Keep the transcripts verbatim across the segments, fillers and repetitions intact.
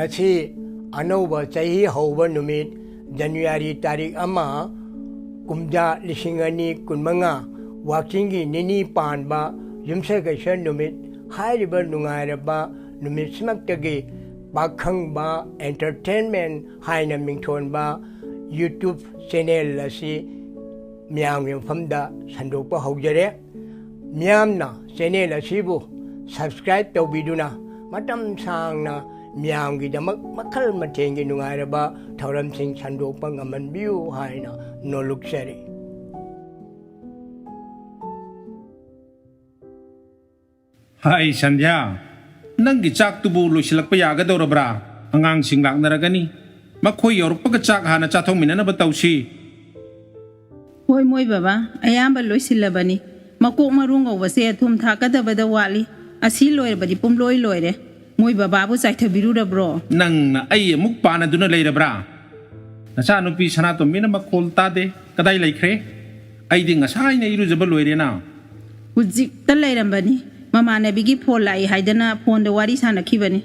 ꯉꯁꯤ ꯑꯅꯧꯕ ꯆꯍꯤ ꯍꯧꯕ ꯅꯨꯃꯤꯠ, ꯖꯅꯋꯥꯔꯤ ꯇꯥꯔꯤꯛ ꯑꯃ, ꯀꯨꯝꯖꯥ ꯂꯤꯁꯤꯡ ꯑꯅꯤ ꯀꯨꯟꯃꯉꯥ, ꯋꯥꯛꯆꯤꯡꯒꯤ ꯅꯤꯅꯤ ꯄꯥꯟꯕ ꯌꯨꯝꯁꯀꯩꯁ ꯅꯨꯃꯤꯠ꯫ ꯍꯥꯏꯔꯤꯕ ꯅꯨꯡꯉꯥꯏꯔꯕ ꯅꯨꯃꯤꯠꯁꯤꯃꯛꯇꯒꯤ ꯄꯥꯈꯪꯕ Entertainment ꯍꯥꯏꯅ ꯃꯤꯡꯊꯣꯟꯕ YouTube channel ꯑꯁꯤ ꯃꯤꯌꯥꯝꯒꯤ ꯃꯐꯝꯗ ꯁꯟꯗꯣꯛꯄ ꯍꯧꯖꯔꯦ꯫ ꯃꯤꯌꯥꯝꯅ channel ꯑꯁꯤꯕꯨ subscribe ꯇꯧꯕꯤꯗꯨꯅ ꯃꯇꯝ ꯁꯥꯡꯅ ꯃꯤꯌꯥꯝꯒꯤꯗꯃꯛ ꯃꯈꯜ ꯃꯊꯦꯜꯒꯤ ꯅꯨꯡꯉꯥꯏꯔꯕ ꯊꯧꯔꯝꯁꯤꯡ ꯁꯟꯗꯣꯛꯄ ꯉꯝꯍꯟꯕꯤꯌꯨ ꯍꯥꯏꯅ ꯅꯣꯜꯂꯨꯛꯆꯔꯤ꯫ ꯍꯥꯏ ꯁꯟꯙ꯭ꯌꯥ, ꯅꯪꯒꯤ ꯆꯥꯛꯇꯨꯕꯨ ꯂꯣꯏꯁꯤꯜꯂꯛꯄ ꯌꯥꯒꯗꯧꯔꯕ꯭ꯔꯥ? ꯑꯉꯥꯡꯁꯤꯡ ꯂꯥꯛꯅꯔꯒꯅꯤ, ꯃꯈꯣꯏ ꯌꯧꯔꯛꯄꯒ ꯆꯥꯛ ꯍꯥꯟꯅ ꯆꯥꯊꯣꯛꯃꯤꯟꯅꯅꯕ ꯇꯧꯁꯤ꯫ ꯍꯣꯏ ꯃꯣꯏ ꯕꯕꯥ, ꯑꯌꯥꯝꯕ ꯂꯣꯏꯁꯤꯜꯂꯕꯅꯤ꯫ ꯃꯀꯣꯛ ꯃꯔꯨ ꯉꯧꯕꯁꯦ ꯊꯨꯝ ꯊꯥꯛꯀꯗꯕꯗ ꯋꯥꯠꯂꯤ꯫ ꯑꯁꯤ ꯂꯣꯏꯔꯕꯗꯤ ꯄꯨꯝꯂꯣꯏ ꯂꯣꯏꯔꯦ꯫ ꯃꯣꯏ ꯕꯕꯥꯕꯨ ꯆꯥꯏꯊꯕꯤꯔꯨꯔꯕ꯭ꯔꯣ? ꯅꯪꯅ ꯑꯩ ꯑꯃꯨꯛ ꯄꯥꯟꯅꯗꯨꯅ ꯂꯩꯔꯕ꯭ꯔꯥ? ꯅꯆꯥꯅꯨꯄꯤ ꯁꯅꯥꯇꯣꯝꯕꯤꯅ ꯃꯈꯣꯜ ꯇꯥꯗꯦ꯫ ꯀꯗꯥꯏ ꯂꯩꯈ꯭ꯔꯦ? ꯑꯩꯗꯤ ꯉꯁꯥꯏꯅ ꯏꯔꯨꯖꯕ ꯂꯣꯏꯔꯦꯅ꯫ ꯍꯧꯖꯤꯛꯇ ꯂꯩꯔꯝꯕꯅꯤ꯫ ꯃꯃꯥꯟꯅꯕꯤꯒꯤ ꯐꯣꯟ ꯂꯥꯛꯏ ꯍꯥꯏꯗꯅ ꯐꯣꯟꯗ ꯋꯥꯔꯤ ꯁꯥꯟꯅꯈꯤꯕꯅꯤ꯫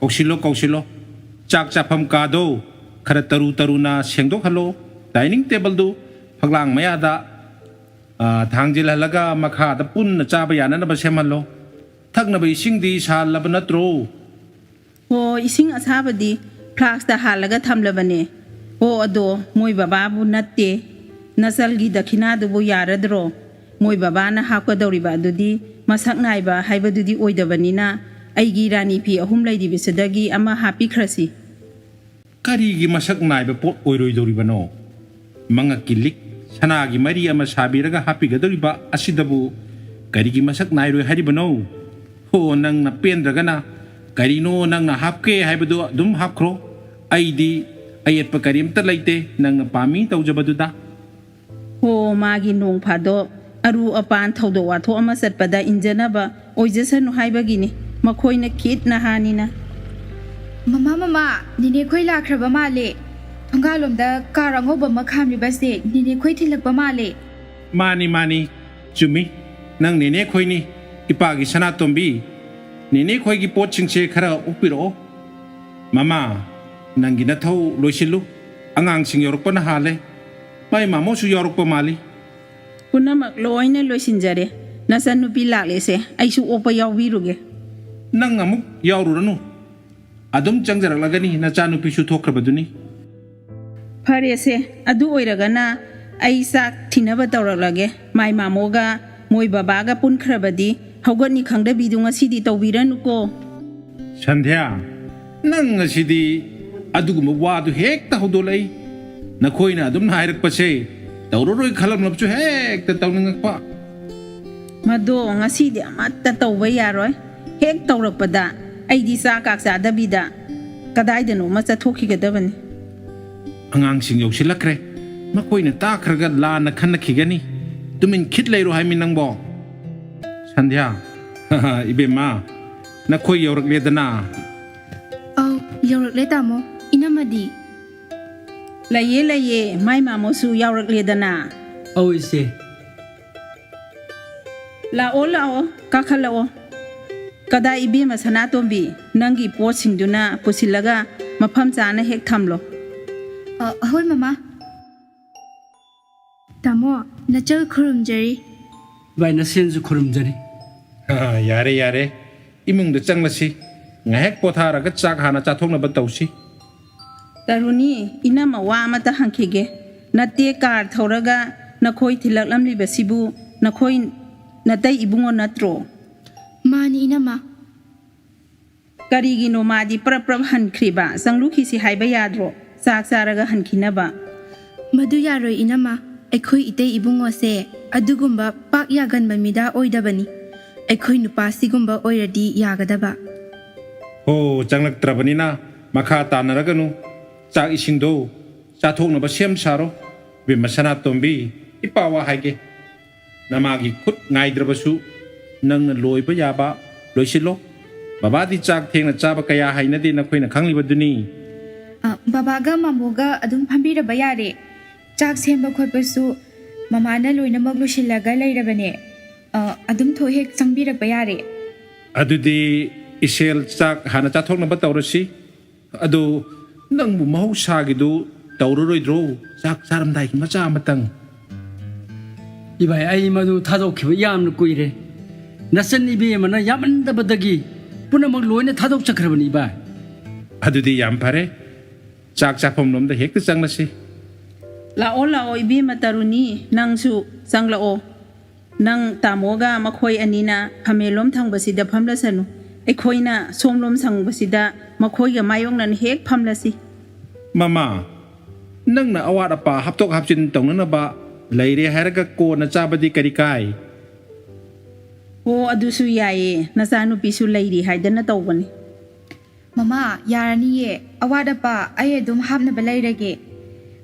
ꯀꯧꯁꯤꯜꯂꯣ, ꯀꯧꯁꯤꯜꯂꯣ꯫ ꯆꯥꯛ ꯆꯥꯐꯝ ꯀꯥꯗꯣ ꯈꯔ ꯇꯔꯨ ꯇꯔꯨꯅ ꯁꯦꯡꯗꯣꯛꯍꯜꯂꯣ꯫ Dining tableꯗꯨ ꯐꯛꯂꯥꯡ ꯃꯌꯥꯗ, ꯑ, ꯊꯥꯡꯖꯤꯜꯍꯜꯂꯒ ꯃꯈꯥꯗ ꯄꯨꯟꯅ ꯆꯥꯕ ꯌꯥꯅꯅꯕ ꯁꯦꯝꯍꯜꯂꯣ꯫ ꯊꯛꯅꯕ ꯏꯁꯤꯡꯗꯤ ꯁꯥꯍꯜꯂꯕ ꯅꯠꯇ꯭ꯔꯣ? ꯑꯣ, ꯏꯁꯤꯡ ꯑꯁꯥꯕꯗꯤ flaskꯇ ꯍꯥꯜꯂꯒ ꯊꯝꯂꯕꯅꯦ꯫ ꯑꯣ, ꯑꯗꯣ ꯃꯣꯏ ꯕꯕꯥꯕꯨ ꯅꯠꯇꯦ, ꯅꯆꯜꯒꯤ ꯗꯈꯤꯅꯥꯗꯨꯕꯨ ꯌꯥꯔꯗ꯭ꯔꯣ? ꯃꯣꯏ ꯕꯕꯥꯅ ꯍꯥꯞꯀꯗꯧꯔꯤꯕ ꯑꯗꯨꯗꯤ ꯃꯁꯛ ꯅꯥꯏꯕ ꯍꯥꯏꯕꯗꯨꯗꯤ ꯑꯣꯏꯗꯕꯅꯤꯅ, ꯑꯩꯒꯤ ꯔꯥꯅꯤ ꯐꯤ ꯑꯍꯨꯝ ꯂꯩꯔꯤꯕꯁꯤꯗꯒꯤ ꯑꯃ ꯍꯥꯞꯄꯤꯈ꯭ꯔꯁꯤ꯫ ꯀꯔꯤꯒꯤ ꯃꯁꯛ ꯅꯥꯏꯕ ꯄꯣꯠ ꯑꯣꯏꯔꯣꯏꯗꯧꯔꯤꯕꯅꯣ? ꯃꯉꯛꯀꯤ ꯂꯤꯛ, ꯁꯅꯥꯒꯤ ꯃꯔꯤ ꯑꯃ ꯁꯥꯕꯤꯔꯒ ꯍꯥꯞꯄꯤꯒꯗꯧꯔꯤꯕ ꯑꯁꯤꯗꯕꯨ ꯀꯔꯤꯒꯤ ꯃꯁꯛ ꯅꯥꯏꯔꯣꯏ ꯍꯥꯏꯔꯤꯕꯅꯣ? ꯍꯣ, ꯅꯪꯅ ꯄꯦꯟꯗ꯭ꯔꯒꯅ ꯀꯔꯤꯅꯣ ꯅꯪꯅ ꯍꯥꯞꯀꯦ ꯍꯥꯏꯕꯗꯨ ꯑꯗꯨꯝ ꯍꯥꯞꯈ꯭ꯔꯣ꯫ ꯑꯩꯗꯤ ꯑꯌꯦꯠꯄ ꯀꯔꯤꯝꯇ ꯂꯩꯇꯦ, ꯅꯪꯅ ꯄꯥꯝꯃꯤ ꯇꯧꯖꯕꯗꯨꯗ꯫ ꯍꯣ, ꯃꯥꯒꯤ ꯅꯣꯡ ꯐꯥꯗꯣꯛ ꯑꯔꯨ ꯑꯄꯥꯟ ꯊꯧꯗꯣꯛ ꯋꯥꯊꯣꯛ ꯑꯃ ꯆꯠꯄꯗ ꯏꯟꯖꯅꯕ ꯑꯣꯏꯖꯁꯅꯨ ꯍꯥꯏꯕꯒꯤꯅꯤ, ꯃꯈꯣꯏꯅ ꯈꯤꯠ ꯅꯍꯥꯅꯤꯅ꯫ ꯃꯃꯥ, ꯃꯃꯥ, ꯅꯦꯅꯦꯈꯣꯏ ꯂꯥꯛꯈ꯭ꯔꯕ ꯃꯥꯜꯂꯦ꯫ ꯊꯣꯡꯒꯥꯜꯂꯣꯝꯗ ꯀꯥꯔ ꯑꯉꯧꯕ ꯑꯃ ꯈꯥꯝꯂꯤꯕꯁꯦ ꯅꯦꯅꯦꯈꯣꯏ ꯊꯤꯜꯂꯛꯄ ꯃꯥꯜꯂꯦ꯫ ꯃꯥꯅꯤ, ꯃꯥꯅꯤ, ꯆꯨꯝꯃꯤ꯫ ꯅꯪ ꯅꯦꯅꯦ ꯈꯣꯏꯅꯤ, ꯏꯄꯥꯒꯤ ꯁꯅꯥꯇꯣꯝꯕꯤ꯫ ꯅꯦꯅꯦ ꯈꯣꯏꯒꯤ ꯄꯣꯠꯁꯤꯡꯁꯦ ꯈꯔ ꯑꯣꯛꯄꯤꯔꯛꯑꯣ꯫ ꯃꯃꯥ, ꯅꯪꯒꯤ ꯅꯊꯧ ꯂꯣꯏꯁꯤꯜꯂꯨ꯫ ꯑꯉꯥꯡꯁꯤꯡ ꯌꯧꯔꯛꯄꯅ ꯍꯥꯜꯂꯦ꯫ ꯃꯥꯏ ꯃꯥꯃꯣꯁꯨ ꯌꯥꯎꯔꯛꯄ ꯃꯥꯜꯂꯤ꯫ ꯄꯨꯝꯅꯃꯛ ꯂꯣꯏꯅ ꯂꯣꯏꯁꯤꯟꯖꯔꯦ꯫ ꯅꯆꯟꯅꯨꯄꯤ ꯂꯥꯛꯂꯦꯁꯦ, ꯑꯩꯁꯨ ꯑꯣꯛꯄ ꯌꯥꯎꯕꯤꯔꯨꯒꯦ꯫ ꯅꯪ ꯑꯃꯨꯛ ꯌꯥꯎꯔꯨꯔꯅꯨ꯫ ꯑꯗꯨꯝ ꯆꯪꯖꯔꯛꯂꯒꯅꯤ, ꯅꯆꯥꯅꯨꯄꯤꯁꯨ ꯊꯣꯛꯈ꯭ꯔꯕꯗꯨꯅꯤ꯫ ꯐꯔꯦꯁꯦ, ꯑꯗꯨ ꯑꯣꯏꯔꯒꯅ ꯑꯩ ꯆꯥꯛ ꯊꯤꯅꯕ ꯇꯧꯔꯛꯂꯒꯦ꯫ ꯃꯥꯏ ꯃꯥꯃꯣꯒ ꯃꯣꯏ ꯕꯕꯥꯒ ꯄꯨꯟꯈ꯭ꯔꯕꯗꯤ ꯍꯧꯒꯠꯅꯤ ꯈꯪꯗꯕꯤꯗꯨ ꯉꯁꯤꯗꯤ ꯇꯧꯕꯤꯔꯅꯨꯀꯣ꯫ ꯁꯟꯙ꯭ꯌꯥ, ꯅꯪ ꯉꯁꯤꯗꯤ ꯑꯗꯨꯒꯨꯝꯕ ꯋꯥꯗꯨ ꯍꯦꯛꯇ ꯍꯧꯗꯣꯛꯂꯛꯏ꯫ ꯅꯈꯣꯏꯅ ꯑꯗꯨꯝ ꯍꯥꯏꯔꯛꯄꯁꯦ ꯇꯧꯔꯔꯣꯏ ꯈꯜꯂꯝꯂꯕꯁꯨ ꯍꯦꯛꯇ ꯇꯧꯅꯤꯡꯉꯛꯄ꯫ ꯃꯗꯣ ꯉꯁꯤꯗꯤ ꯑꯃꯠꯇ ꯇꯧꯕ ꯌꯥꯔꯣꯏ꯫ ꯍꯦꯛ ꯇꯧꯔꯛꯄꯗ ꯑꯩꯗꯤ ꯆꯥ ꯀꯥꯛ ꯆꯥꯗꯕꯤꯗ ꯀꯗꯥꯏꯗꯅꯣꯃ ꯆꯠꯊꯣꯛꯈꯤꯒꯗꯕꯅꯤ꯫ ꯑꯉꯥꯡꯁꯤꯡ ꯌꯧꯁꯤꯜꯂꯛꯈ꯭ꯔꯦ꯫ ꯃꯈꯣꯏꯅ ꯇꯥꯈ꯭ꯔꯒ ꯂꯥꯟꯅ ꯈꯟꯅꯈꯤꯒꯅꯤ꯫ ꯇꯨꯃꯤꯟ ꯈꯤꯠ ꯂꯩꯔꯣ ꯍꯥꯏꯃꯤ ꯅꯪꯕꯣ꯫ ꯁꯟꯙ꯭ꯌꯥ, ꯏꯕꯦꯝꯃ, ꯅꯈꯣꯏ ꯌꯧꯔꯛꯂꯦꯗꯅ꯫ ꯑꯧ, ꯌꯧꯔꯛꯂꯦ ꯇꯥꯃꯣ꯫ ꯏꯅꯝꯃꯗꯤ? ꯂꯩꯌꯦ, ꯂꯩꯌꯦ, ꯃꯥꯏ ꯃꯥꯃꯣꯁꯨ ꯌꯥꯎꯔꯛꯂꯦꯗꯅ꯫ ꯑꯧ, ꯏꯆꯦ꯫ ꯂꯥꯛꯑꯣ, ꯂꯥꯛꯑꯣ, ꯀꯥꯈꯠꯂꯛꯑꯣ꯫ ꯀꯗꯥꯏ ꯏꯕꯦꯝꯃ ꯁꯅꯥꯇꯣꯝꯕꯤ, ꯅꯪꯒꯤ ꯄꯣꯠꯁꯤꯡꯗꯨꯅ ꯄꯨꯁꯤꯜꯂꯒ ꯃꯐꯝ ꯆꯥꯅ ꯍꯦꯛ ꯊꯝꯂꯣ꯫ ꯑ, ꯍꯣꯏ, ꯃꯃꯥ꯫ ꯇꯥꯃꯣ, ꯅꯆꯜ ꯈꯨꯔꯨꯝꯖꯔꯤ꯫ ꯚꯥꯏ, ꯅꯁꯦꯟꯁꯨ ꯈꯨꯔꯨꯝꯖꯔꯤ꯫ ꯑ, ꯌꯥꯔꯦ, ꯌꯥꯔꯦ꯫ ꯏꯃꯨꯡꯗ ꯆꯪꯂꯁꯤ꯫ ꯉꯥꯏꯍꯥꯛ ꯄꯣꯊꯥꯔꯒ ꯆꯥꯛ ꯍꯥꯟꯅ ꯆꯥꯊꯣꯛꯅꯕ ꯇꯧꯁꯤ꯫ ꯇꯔꯨꯅꯤ, ꯏꯅꯝꯃ ꯋꯥ ꯑꯃꯇ ꯍꯪꯈꯤꯒꯦ꯫ ꯅꯠꯇꯦ, ꯀꯥꯔ ꯊꯧꯔꯒ ꯅꯈꯣꯏ ꯊꯤꯜꯂꯛꯂꯝꯂꯤꯕꯁꯤꯕꯨ ꯅꯈꯣꯏ ꯅꯇꯩ ꯏꯕꯨꯡꯉꯣ ꯅꯠꯇ꯭ꯔꯣ? ꯃꯥꯅꯤ, ꯏꯅꯝꯃ꯫ ꯀꯔꯤꯒꯤꯅꯣ ꯃꯥꯗꯤ ꯄ꯭ꯔꯞ ꯄ꯭ꯔꯞ ꯍꯟꯈ꯭ꯔꯤꯕ? ꯆꯪꯂꯨꯈꯤꯁꯤ ꯍꯥꯏꯕ ꯌꯥꯗ꯭ꯔꯣ? ꯆꯥꯛ ꯆꯥꯔꯒ ꯍꯟꯈꯤꯅꯕ꯫ ꯃꯗꯨ ꯌꯥꯔꯣꯏ, ꯏꯅꯝꯃ꯫ ꯑꯩꯈꯣꯏ ꯏꯇꯩ ꯏꯕꯨꯡꯉꯣꯁꯦ ꯑꯗꯨꯒꯨꯝꯕ ꯄꯥꯛ ꯌꯥꯒꯟꯕ ꯃꯤꯗꯥ ꯑꯣꯏꯗꯕꯅꯤ꯫ ꯑꯩꯈꯣꯏ ꯅꯨꯄꯥ ꯁꯤꯒꯨꯝꯕ ꯑꯣꯏꯔꯗꯤ ꯌꯥꯒꯗꯕ꯫ ꯍꯣ, ꯆꯪꯂꯛꯇ꯭ꯔꯕꯅꯤꯅ ꯃꯈꯥ ꯇꯥꯅꯔꯒꯅꯨ꯫ ꯆꯥꯛ ꯏꯁꯤꯡꯗꯣ ꯆꯥꯊꯣꯛꯅꯕ ꯁꯦꯝ ꯁꯥꯔꯣ꯫ ꯏꯕꯦꯝꯃ ꯁꯅꯥꯇꯣꯝꯕꯤ, ꯏꯄꯥ ꯋꯥ ꯍꯥꯏꯒꯦ꯫ ꯅꯃꯥꯒꯤ ꯈꯨꯠ ꯉꯥꯏꯗ꯭ꯔꯕꯁꯨ ꯅꯪꯅ ꯂꯣꯏꯕ ꯌꯥꯕ ꯂꯣꯏꯁꯤꯜꯂꯣ꯫ ꯕꯕꯥꯗꯤ ꯆꯥꯛ ꯊꯦꯡꯅ ꯆꯥꯕ ꯀꯌꯥ ꯍꯩꯅꯗꯦ, ꯅꯈꯣꯏꯅ ꯈꯪꯂꯤꯕꯗꯨꯅꯤ꯫ ꯑ, ꯕꯕꯥꯒ ꯃꯥꯃꯣꯒ ꯑꯗꯨꯝ ꯐꯝꯕꯤꯔꯕ ꯌꯥꯔꯦ꯫ ꯆꯥꯛ ꯁꯦꯝꯕ ꯈꯣꯠꯄꯁꯨ ꯃꯃꯥꯅ ꯂꯣꯏꯅꯃꯛ ꯂꯣꯏꯁꯤꯜꯂꯒ ꯂꯩꯔꯕꯅꯦ꯫ ꯑ, ꯑꯗꯨꯝ ꯊꯣꯛ ꯍꯦꯛ ꯆꯪꯕꯤꯔꯛꯄ ꯌꯥꯔꯦ꯫ ꯑꯗꯨꯗꯤ ꯏꯆꯦꯜ, ꯆꯥꯛ ꯍꯥꯟꯅ ꯆꯥꯊꯣꯛꯅꯕ ꯇꯧꯔꯁꯤ꯫ ꯑꯗꯨ ꯅꯪꯕꯨ ꯃꯍꯧꯁꯥꯒꯤꯗꯨ ꯇꯧꯔꯔꯣꯏꯗ꯭ꯔꯣ? ꯆꯥꯛ ꯆꯥꯔꯝꯗꯥꯏꯒꯤ ꯃꯆꯥ ꯑꯃꯇꯪ꯫ ꯏꯕꯥꯏ, ꯑꯩ ꯃꯗꯨ ꯊꯥꯗꯣꯛꯈꯤꯕ ꯌꯥꯝꯅ ꯀꯨꯏꯔꯦ꯫ ꯅꯆꯟ ꯏꯕꯦꯝꯃꯅ ꯌꯥꯝꯃꯟꯗꯕꯗꯒꯤ ꯄꯨꯝꯅꯃꯛ ꯂꯣꯏꯅ ꯊꯥꯗꯣꯛꯆꯈ꯭ꯔꯕꯅꯤ, ꯏꯕꯥꯏ꯫ ꯑꯗꯨꯗꯤ ꯌꯥꯝ ꯐꯔꯦ꯫ ꯆꯥꯛ ꯆꯥꯐꯝꯂꯣꯝꯗ ꯍꯦꯛꯇ ꯆꯪꯂꯁꯤ꯫ ꯂꯥꯛꯑꯣ, ꯂꯥꯛꯑꯣ, ꯏꯕꯦꯝꯃ ꯇꯔꯨꯅꯤ, ꯅꯪꯁꯨ ꯆꯪꯂꯛꯑꯣ꯫ ꯅꯪ ꯇꯥꯃꯣꯒ ꯃꯈꯣꯏ ꯑꯅꯤꯅ ꯐꯝꯃꯦꯟꯂꯣꯝ ꯊꯪꯕꯁꯤꯗ ꯐꯝꯂꯁꯅꯨ꯫ ꯑꯩꯈꯣꯏꯅ ꯁꯣꯝꯂꯣꯝ ꯊꯪꯕꯁꯤꯗ ꯃꯈꯣꯏꯒ ꯃꯥꯌꯣꯛꯅꯅ ꯍꯦꯛ ꯐꯝꯂꯁꯤ꯫ ꯃꯃꯥ, ꯅꯪꯅ ꯑꯋꯥꯠ ꯑꯄꯥ ꯍꯥꯞꯇꯣꯛ ꯍꯥꯞꯆꯤꯟ ꯇꯧꯅꯅꯕ ꯂꯩꯔꯦ ꯍꯥꯏꯔꯒ ꯀꯣꯟꯅ ꯆꯥꯕꯗꯤ ꯀꯔꯤ ꯀꯥꯏ? ꯍꯣ, ꯑꯗꯨꯁꯨ ꯌꯥꯏꯌꯦ, ꯅꯆꯥꯅꯨꯄꯤꯁꯨ ꯂꯩꯔꯤ ꯍꯥꯏꯗꯅ ꯇꯧꯕꯅꯤ꯫ ꯃꯃꯥ, ꯌꯥꯔꯅꯤꯌꯦ, ꯑꯋꯥꯠ ꯑꯄꯥ ꯑꯩ ꯑꯗꯨꯝ ꯍꯥꯞꯅꯕ ꯂꯩꯔꯒꯦ꯫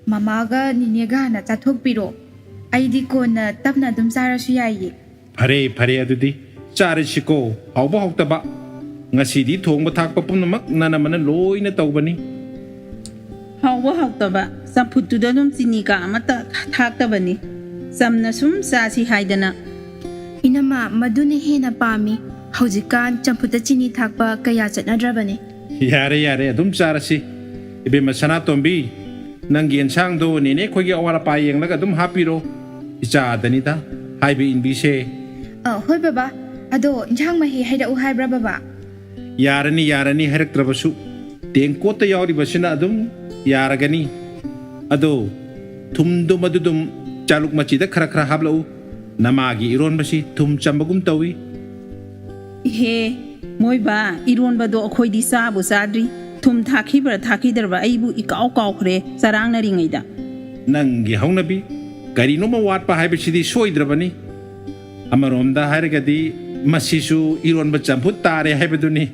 ꯃꯃꯥꯒ ꯅꯤꯅꯦꯒ ꯍꯥꯟꯅ ꯆꯥꯊꯣꯛꯄꯤꯔꯣ, ꯑꯩꯗꯤ ꯀꯣꯟꯅ ꯇꯞꯅ ꯑꯗꯨꯝ ꯆꯥꯔꯁꯨ ꯌꯥꯏꯌꯦ꯫ ꯐꯔꯦ, ꯐꯔꯦ, ꯑꯗꯨꯗꯤ ꯆꯥꯔꯁꯤꯀꯣ, ꯍꯥꯎꯕ ꯍꯥꯎꯇꯕ꯫ ꯉꯁꯤꯗꯤ ꯊꯣꯡꯕ ꯊꯥꯛꯄ ꯄꯨꯝꯅꯃꯛ ꯅꯅꯝꯃꯅ ꯂꯣꯏꯅ ꯇꯧꯕꯅꯤ꯫ ꯍꯥꯎꯕ ꯍꯥꯎꯇꯕ, ꯆꯝꯐꯨꯠꯇꯨꯗ ꯑꯗꯨꯝ ꯆꯤꯅꯤ ꯀꯥ ꯑꯃꯠꯇ ꯊꯥꯛꯇꯕꯅꯤ꯫ ꯆꯝꯅ ꯁꯨꯝ ꯆꯥꯁꯤ ꯍꯥꯏꯗꯅ꯫ ꯏꯅꯝꯃ, ꯃꯗꯨꯅ ꯍꯦꯟꯅ ꯄꯥꯝꯃꯤ꯫ ꯍꯧꯖꯤꯛꯀꯥꯟ ꯆꯝꯐꯨꯠꯇ ꯆꯤꯅꯤ ꯊꯥꯛꯄ ꯀꯌꯥ ꯆꯠꯅꯗ꯭ꯔꯕꯅꯤ꯫ ꯌꯥꯔꯦ, ꯌꯥꯔꯦ, ꯑꯗꯨꯝ ꯆꯥꯔꯁꯤ꯫ ꯏꯕꯦꯝꯃ ꯁꯅꯥꯇꯣꯝꯕꯤ, ꯅꯪꯒꯤ ꯑꯦꯟꯁꯥꯡꯗꯣ ꯅꯦꯅꯦ ꯑꯩꯈꯣꯏꯒꯤ ꯑꯋꯥꯠ ꯑꯄꯥ ꯌꯦꯡꯂꯒ ꯑꯗꯨꯝ ꯍꯥꯞꯄꯤꯔꯣ꯫ ꯏꯆꯥꯗꯅꯤꯗ ꯍꯥꯏꯕ ꯏꯟꯕꯤꯁꯦ꯫ ꯑ, ꯍꯣꯏ ꯕꯕꯥ, ꯑꯗꯣ ꯏꯟꯁꯥꯡ ꯃꯍꯤ ꯍꯩꯔꯛꯎ ꯍꯥꯏꯕ꯭ꯔꯥ ꯕꯕꯥ? ꯌꯥꯔꯅꯤ, ꯌꯥꯔꯅꯤ, ꯍꯥꯏꯔꯛꯇ꯭ꯔꯕꯁꯨ꯫ ꯇꯦꯡꯀꯣꯠꯇ ꯌꯥꯎꯔꯤꯕꯁꯤꯅ ꯑꯗꯨꯝ ꯌꯥꯔꯒꯅꯤ꯫ ꯑꯗꯣ ꯊꯨꯝꯗꯣ ꯃꯗꯨꯗꯨꯝ ꯆꯥꯂꯨꯛ ꯃꯆꯤꯗ ꯈꯔ ꯈꯔ ꯍꯥꯞꯂꯛꯎ꯫ ꯅꯃꯥꯒꯤ ꯏꯔꯣꯟꯕꯁꯤ ꯊꯨꯝ ꯆꯝꯕꯒꯨꯝ ꯇꯧꯏ꯫ ꯏꯍꯦ, ꯃꯣꯏꯕꯥ, ꯏꯔꯣꯟꯕꯗꯣ ꯑꯩꯈꯣꯏꯗꯤ ꯆꯥꯕꯨ ꯆꯥꯗ꯭ꯔꯤ꯫ ꯊꯨꯝ ꯊꯥꯛꯈꯤꯕ꯭ꯔꯥ ꯊꯥꯛꯈꯤꯗ꯭ꯔꯕ ꯑꯩꯕꯨ ꯏꯀꯥꯎ ꯀꯥꯎꯈ꯭ꯔꯦ ꯆꯔꯥꯡꯅꯔꯤꯉꯩꯗ꯫ ꯅꯪꯒꯤ ꯍꯧꯅꯕꯤ, ꯀꯔꯤꯅꯣꯃ ꯋꯥꯠꯄ ꯍꯥꯏꯕꯁꯤꯗꯤ ꯁꯣꯏꯗ꯭ꯔꯕꯅꯤ꯫ ꯑꯃꯔꯣꯝꯗ ꯍꯥꯏꯔꯒꯗꯤ ꯃꯁꯤꯁꯨ ꯏꯔꯣꯟꯕ ꯆꯝꯐꯨꯠ ꯇꯥꯔꯦ ꯍꯥꯏꯕꯗꯨꯅꯤ꯫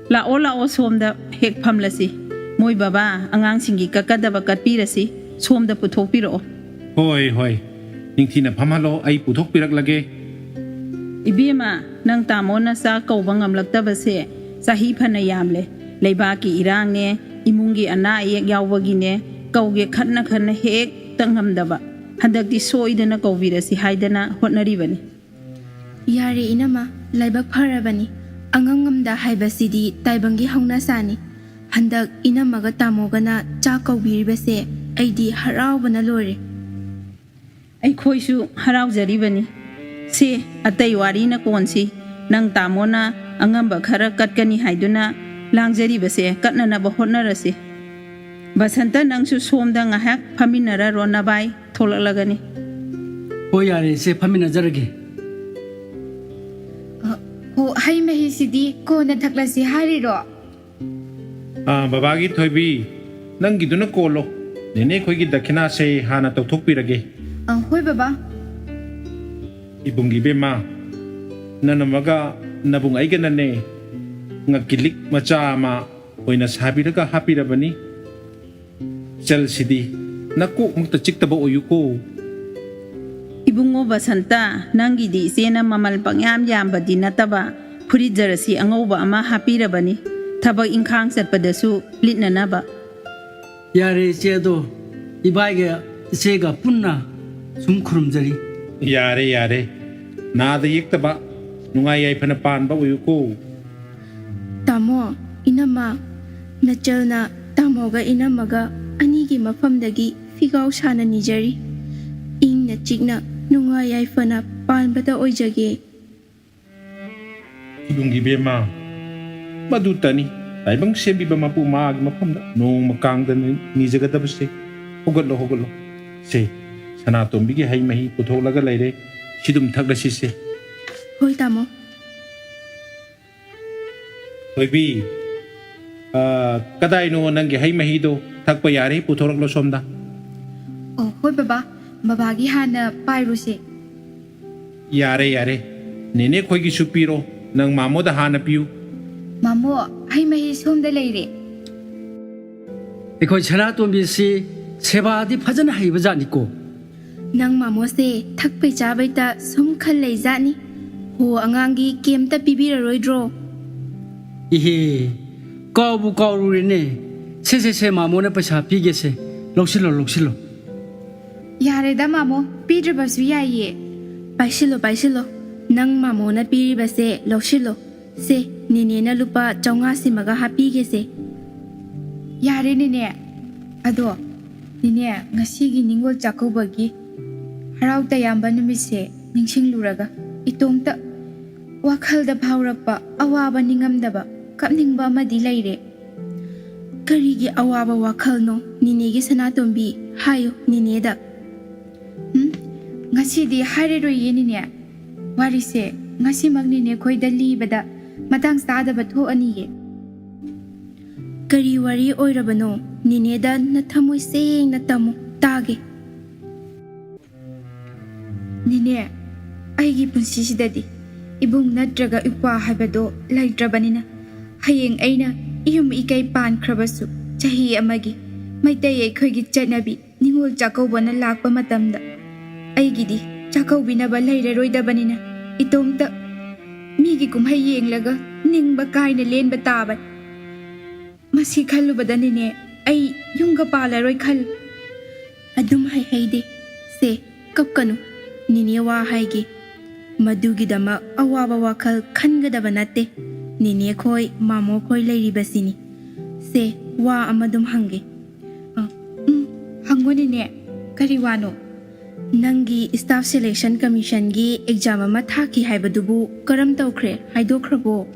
ꯂꯥꯛꯑꯣ, ꯂꯥꯛꯑꯣ, ꯁꯣꯝꯗ ꯍꯦꯛ ꯐꯝꯂꯁꯤ꯫ ꯃꯣꯏ ꯕꯕꯥ, ꯑꯉꯥꯡꯁꯤꯡꯒꯤ ꯀꯛꯀꯗꯕ ꯀꯠꯄꯤꯔꯁꯤ꯫ ꯁꯣꯝꯗ ꯄꯨꯊꯣꯛꯄꯤꯔꯛꯑꯣ꯫ ꯍꯣꯏ, ꯍꯣꯏ꯫ ꯅꯤꯡꯊꯤꯅ ꯐꯝꯍꯜꯂꯣ, ꯑꯩ ꯄꯨꯊꯣꯛꯄꯤꯔꯛꯂꯒꯦ꯫ ꯏꯕꯦꯝꯃ, ꯅꯪ ꯇꯥꯃꯣꯅ ꯆꯥꯛ ꯀꯧꯕ ꯉꯝꯂꯛꯇꯕꯁꯦ ꯆꯍꯤ ꯐꯅ ꯌꯥꯝꯂꯦ꯫ ꯂꯩꯕꯥꯛꯀꯤ ꯏꯔꯥꯡꯅꯦ, ꯏꯃꯨꯡꯒꯤ ꯑꯅꯥ ꯑꯌꯦꯛ ꯌꯥꯎꯕꯒꯤꯅꯦ, ꯀꯧꯒꯦ ꯈꯟꯅ ꯈꯟꯅ ꯍꯦꯛꯇ ꯉꯝꯗꯕ꯫ ꯍꯟꯗꯛꯇꯤ ꯁꯣꯏꯗꯅ ꯀꯧꯕꯤꯔꯁꯤ ꯍꯥꯏꯗꯅ ꯍꯣꯠꯅꯔꯤꯕꯅꯤ꯫ ꯌꯥꯔꯦ ꯏꯅꯝꯃ, ꯂꯥꯏꯕꯛ ꯐꯔꯕꯅꯤ꯫ ꯑꯉꯝ ꯉꯝꯗ ꯍꯥꯏꯕꯁꯤꯗꯤ ꯇꯥꯏꯕꯪꯒꯤ ꯍꯧꯅꯁꯥꯅꯤ꯫ ꯍꯟꯗꯛ ꯏꯅꯝꯃꯒ ꯇꯥꯃꯣꯒꯅ ꯆꯥꯛ ꯀꯧꯕꯤꯔꯤꯕꯁꯦ ꯑꯩꯗꯤ ꯍꯔꯥꯎꯕꯅ ꯂꯣꯏꯔꯦ꯫ ꯑꯩꯈꯣꯏꯁꯨ ꯍꯔꯥꯎꯖꯔꯤꯕꯅꯤ꯫ ꯁꯦ, ꯑꯇꯩ ꯋꯥꯔꯤꯅ ꯀꯣꯟꯁꯤ꯫ ꯅꯪ ꯇꯥꯃꯣꯅ ꯑꯉꯝꯕ ꯈꯔ ꯀꯠꯀꯅꯤ ꯍꯥꯏꯗꯨꯅ ꯂꯥꯡꯖꯔꯤꯕꯁꯦ ꯀꯠꯅꯅꯕ ꯍꯣꯠꯅꯔꯁꯤ꯫ ꯕꯁꯟꯇ, ꯅꯪꯁꯨ ꯁꯣꯝꯗ ꯉꯥꯏꯍꯥꯛ ꯐꯝꯃꯤꯟꯅꯔꯔꯣ, ꯅꯕꯥꯏ ꯊꯣꯛꯂꯛꯂꯒꯅꯤ꯫ ꯍꯣꯏ, ꯌꯥꯔꯦ ꯏꯆꯦ, ꯐꯝꯃꯤꯟꯅꯖꯔꯒꯦ꯫ ꯑ, ꯍꯣ, ꯍꯩ ꯃꯍꯤꯁꯤꯗꯤ ꯀꯣꯟꯅ ꯊꯛꯂꯁꯤ ꯍꯥꯏꯔꯤꯔꯣ? ꯑꯥ, ꯕꯕꯥꯒꯤ ꯊꯣꯏꯕꯤ, ꯅꯪꯒꯤꯗꯨꯅ ꯀꯣꯜꯂꯣ꯫ ꯅꯦꯅꯦ ꯑꯩꯈꯣꯏꯒꯤ ꯗꯈꯤꯅꯥꯁꯦ ꯍꯥꯟꯅ ꯇꯧꯊꯣꯛꯄꯤꯔꯒꯦ꯫ ꯑ, ꯍꯣꯏ ꯕꯕꯥ꯫ ꯏꯕꯨꯡ ꯏꯕꯦꯝꯃ, ꯅꯅꯝꯃꯒ ꯅꯕꯨꯡ ꯑꯩꯒꯅꯅꯦ, ꯉꯛꯀꯤ ꯂꯤꯛ ꯃꯆꯥ ꯑꯃ ꯑꯣꯏꯅ ꯁꯥꯕꯤꯔꯒ ꯍꯥꯞꯄꯤꯔꯕꯅꯤ꯫ ꯆꯜꯁꯤꯗꯤ ꯅꯀꯣꯛꯃꯛꯇ ꯆꯤꯛꯇꯕ ꯑꯣꯏꯌꯨꯀꯣ꯫ ꯏꯕꯨꯡꯉꯣ ꯕꯁꯟꯇ, ꯅꯪꯒꯤꯗꯤ ꯏꯆꯦꯅ ꯃꯃꯜ ꯄꯪꯌꯥꯝ ꯌꯥꯝꯕꯗꯤ ꯅꯠꯇꯕ ꯐꯨꯔꯤꯠ ꯖꯔꯁꯤ ꯑꯉꯧꯕ ꯑꯃ ꯍꯥꯞꯄꯤꯔꯕꯅꯤ, ꯊꯕꯛ ꯏꯪꯈꯥꯡ ꯆꯠꯄꯗꯁꯨ ꯂꯤꯠꯅꯅꯕ꯫ ꯌꯥꯔꯦ ꯏꯆꯦ, ꯑꯗꯣ ꯏꯕꯥꯏꯒ ꯏꯆꯦꯒ ꯄꯨꯟꯅ ꯁꯨꯝ ꯈꯨꯔꯨꯝꯖꯔꯤ꯫ ꯌꯥꯔꯦ, ꯌꯥꯔꯦ, ꯅꯥꯗ ꯌꯦꯛꯇꯕ, ꯅꯨꯡꯉꯥꯏ ꯌꯥꯏꯐꯅ ꯄꯥꯟꯕ ꯑꯣꯏꯌꯨꯀꯣ꯫ ꯇꯥꯃꯣ, ꯏꯅꯝꯃ, ꯅꯆꯜꯅ ꯇꯥꯃꯣꯒ ꯏꯅꯝꯃꯒ ꯑꯅꯤꯒꯤ ꯃꯐꯝꯗꯒꯤ ꯐꯤꯒꯥꯎ ꯁꯥꯅ ꯅꯤꯖꯔꯤ꯫ ꯏꯪꯅ ꯆꯤꯛꯅ ꯅꯨꯡꯉꯥꯏ ꯌꯥꯏꯐꯅ ꯄꯥꯟꯕꯗ ꯑꯣꯏꯖꯒꯦ꯫ ꯏꯕꯨꯡꯒꯤ ꯕꯦꯝꯃ, ꯃꯗꯨꯇꯅꯤ ꯇꯥꯏꯕꯪ ꯁꯦꯝꯕꯤꯕ ꯃꯄꯨ ꯃꯥꯒꯤ ꯃꯐꯝꯗ ꯅꯣꯡꯃ ꯀꯥꯡꯗ ꯅꯤ-, ꯅꯤꯖꯒꯗꯕꯁꯦ꯫ ꯍꯧꯒꯠꯂꯣ, ꯍꯧꯒꯠꯂꯣ꯫ ꯁꯦ, ꯁꯅꯥꯇꯣꯝꯕꯤꯒꯤ ꯍꯩ ꯃꯍꯤ ꯄꯨꯊꯣꯛꯂꯒ ꯂꯩꯔꯦ, ꯁꯤꯗꯨꯝ ꯊꯛꯂꯁꯤꯁꯦ꯫ ꯍꯣꯏ ꯇꯥꯃꯣ꯫ ꯊꯣꯏꯕꯤ, ꯑ, ꯀꯗꯥꯏꯅꯣ ꯅꯪꯒꯤ ꯍꯩ ꯃꯍꯤꯗꯣ? ꯊꯛꯄ ꯌꯥꯔꯦ, ꯄꯨꯊꯣꯔꯛꯂꯣ ꯁꯣꯝꯗ꯫ ꯑꯣ, ꯍꯣꯏ ꯕꯕꯥ, ꯕꯕꯥꯒꯤ ꯍꯥꯟꯅ ꯄꯥꯏꯔꯨꯁꯦ꯫ ꯌꯥꯔꯦ, ꯌꯥꯔꯦ, ꯅꯦꯅꯦ ꯈꯣꯏꯒꯤꯁꯨ ꯄꯤꯔꯣ, ꯅꯪ ꯃꯥꯃꯣꯗ ꯍꯥꯟꯅ ꯄꯤꯌꯨ꯫ ꯃꯥꯃꯣ, ꯍꯩ ꯃꯍꯤ ꯁꯣꯝꯗ ꯂꯩꯔꯦ꯫ ꯑꯩꯈꯣꯏ ꯁꯅꯥꯇꯣꯝꯕꯤꯁꯤ ꯁꯦꯕꯥꯗꯤ ꯐꯖꯅ ꯍꯩꯕ ꯖꯥꯠꯅꯤꯀꯣ꯫ ꯅꯪ ꯃꯥꯃꯣꯁꯦ ꯊꯛꯄꯩ ꯆꯥꯕꯩꯇ ꯁꯨꯝ ꯈꯜ ꯂꯩꯖꯥꯠꯅꯤ꯫ ꯍꯣ, ꯑꯉꯥꯡꯒꯤ ꯀꯩꯝꯇ ꯄꯤꯕꯤꯔꯔꯣꯏꯗ꯭ꯔꯣ? ꯏꯍꯦ, ꯀꯥꯎꯕꯨ ꯀꯥꯎꯔꯨꯔꯦꯅꯦ꯫ ꯁꯦ, ꯁꯦ, ꯁꯦ, ꯃꯥꯃꯣꯅ ꯄꯩꯁꯥ ꯄꯤꯒꯦꯁꯦ꯫ ꯂꯧꯁꯤꯜꯂꯣ, ꯂꯧꯁꯤꯜꯂꯣ꯫ ꯌꯥꯔꯦꯗ ꯃꯥꯃꯣ, ꯄꯤꯗ꯭ꯔꯕꯁꯨ ꯌꯥꯏꯌꯦ꯫ ꯄꯥꯏꯁꯤꯜꯂꯣ, ꯄꯥꯏꯁꯤꯜꯂꯣ꯫ ꯅꯪ ꯃꯥꯃꯣꯅ ꯄꯤꯔꯤꯕꯁꯦ ꯂꯧꯁꯤꯜꯂꯣ꯫ ꯁꯦ, ꯅꯦꯅꯦꯅ ꯂꯨꯄꯥ ꯆꯥꯝꯃꯉꯥ ꯁꯤꯃꯒ ꯍꯥꯞꯄꯤꯒꯦꯁꯦ꯫ ꯌꯥꯔꯦ ꯅꯦꯅꯦ꯫ ꯑꯗꯣ ꯅꯦꯅꯦ, ꯉꯁꯤꯒꯤ ꯅꯤꯉꯣꯜ ꯆꯥꯛꯀꯧꯕꯒꯤ ꯍꯔꯥꯎ ꯇꯌꯥꯝꯕ ꯅꯨꯃꯤꯠꯁꯦ ꯅꯤꯡꯁꯤꯡꯂꯨꯔꯒ ꯏꯇꯣꯝꯇ ꯋꯥꯈꯜꯗ ꯐꯥꯎꯔꯛꯄ ꯑꯋꯥꯕ ꯅꯤꯡꯉꯝꯗꯕ ꯀꯞꯅꯤꯡꯕ ꯑꯃꯗꯤ ꯂꯩꯔꯦ꯫ ꯀꯔꯤꯒꯤ ꯑꯋꯥꯕ ꯋꯥꯈꯜꯅꯣ ꯅꯦꯅꯦꯒꯤ ꯁꯅꯥꯇꯣꯝꯕꯤ? ꯍꯥꯏꯌꯨ ꯅꯦꯅꯦꯗ꯫ ꯎꯝ, ꯉꯁꯤꯗꯤ ꯍꯥꯏꯔꯔꯣꯏꯌꯦ ꯅꯦꯅꯦ꯫ ꯋꯥꯔꯤꯁꯦ ꯉꯁꯤꯃꯛ ꯅꯦꯅꯦ ꯈꯣꯏꯗ ꯂꯤꯕꯗ ꯃꯇꯥꯡ ꯆꯥꯗꯕ ꯊꯣꯛꯑꯅꯤꯌꯦ꯫ ꯀꯔꯤ ꯋꯥꯔꯤ ꯑꯣꯏꯔꯕꯅꯣ? ꯅꯦꯅꯦꯗ ꯅꯊꯃꯣꯏ ꯁꯦꯡꯅ ꯇꯝꯃꯨ, ꯇꯥꯒꯦ꯫ ꯅꯦꯅꯦ, ꯑꯩꯒꯤ ꯄꯨꯟꯁꯤꯁꯤꯗꯗꯤ ꯏꯕꯨꯡ ꯅꯠꯇ꯭ꯔꯒ ꯏꯄ꯭ꯋꯥ ꯍꯥꯏꯕꯗꯣ ꯂꯩꯇ꯭ꯔꯕꯅꯤꯅ, ꯍꯌꯦꯡ ꯑꯩꯅ ꯏꯌꯨꯝ ꯏꯀꯩ ꯄꯥꯟꯈ꯭ꯔꯕꯁꯨ ꯆꯍꯤ ꯑꯃꯒꯤ ꯃꯩꯇꯩ ꯑꯩꯈꯣꯏꯒꯤ ꯆꯠꯅꯕꯤ ꯅꯤꯉꯣꯜ ꯆꯥꯛꯀꯧꯕꯅ ꯂꯥꯛꯄ ꯃꯇꯝꯗ ꯑꯩꯒꯤꯗꯤ ꯆꯥꯛꯀꯧꯕꯤꯅꯕ ꯂꯩꯔꯔꯣꯏꯗꯕꯅꯤꯅ, ꯏꯇꯣꯝꯇ ꯃꯤꯒꯤ ꯀꯨꯝꯍꯩ ꯌꯦꯡꯂꯒ ꯅꯤꯡꯕ ꯀꯥꯏꯅ ꯂꯦꯟꯕ ꯇꯥꯕꯅꯤ꯫ ꯃꯁꯤ ꯈꯜꯂꯨꯕꯗ ꯅꯦꯅꯦ, ꯑꯩ ꯌꯨꯝꯒ ꯄꯥꯜꯂꯔꯣꯏ ꯈꯜ꯫ ꯑꯗꯨꯝ ꯍꯩꯍꯩꯗꯦ꯫ ꯁꯦ, ꯀꯞꯀꯅꯨ꯫ ꯅꯦꯅꯦ ꯋꯥ ꯍꯥꯏꯒꯦ꯫ ꯃꯗꯨꯒꯤꯗꯃꯛ ꯑꯋꯥꯕ ꯋꯥꯈꯜ ꯈꯟꯒꯗꯕ ꯅꯠꯇꯦ꯫ ꯅꯦꯅꯦ ꯈꯣꯏ, ꯃꯥꯃꯣ ꯈꯣꯏ ꯂꯩꯔꯤꯕꯁꯤꯅꯤ꯫ ꯁꯦ, ꯋꯥ ꯑꯃꯗꯨꯝ ꯍꯪꯒꯦ꯫ ꯑ, ꯎꯝ, ꯍꯪꯉꯣ ꯅꯦꯅꯦ꯫ ꯀꯔꯤ ꯋꯥꯅꯣ? ꯅꯪꯒꯤ Staff Selection Commissionꯒꯤ exam ꯑꯃ ꯊꯥꯈꯤ ꯍꯥꯏꯕꯗꯨꯕꯨ ꯀꯔꯝ ꯇꯧꯈ꯭ꯔꯦ? ꯍꯥꯏꯗꯣꯛꯈ꯭ꯔꯕꯣ?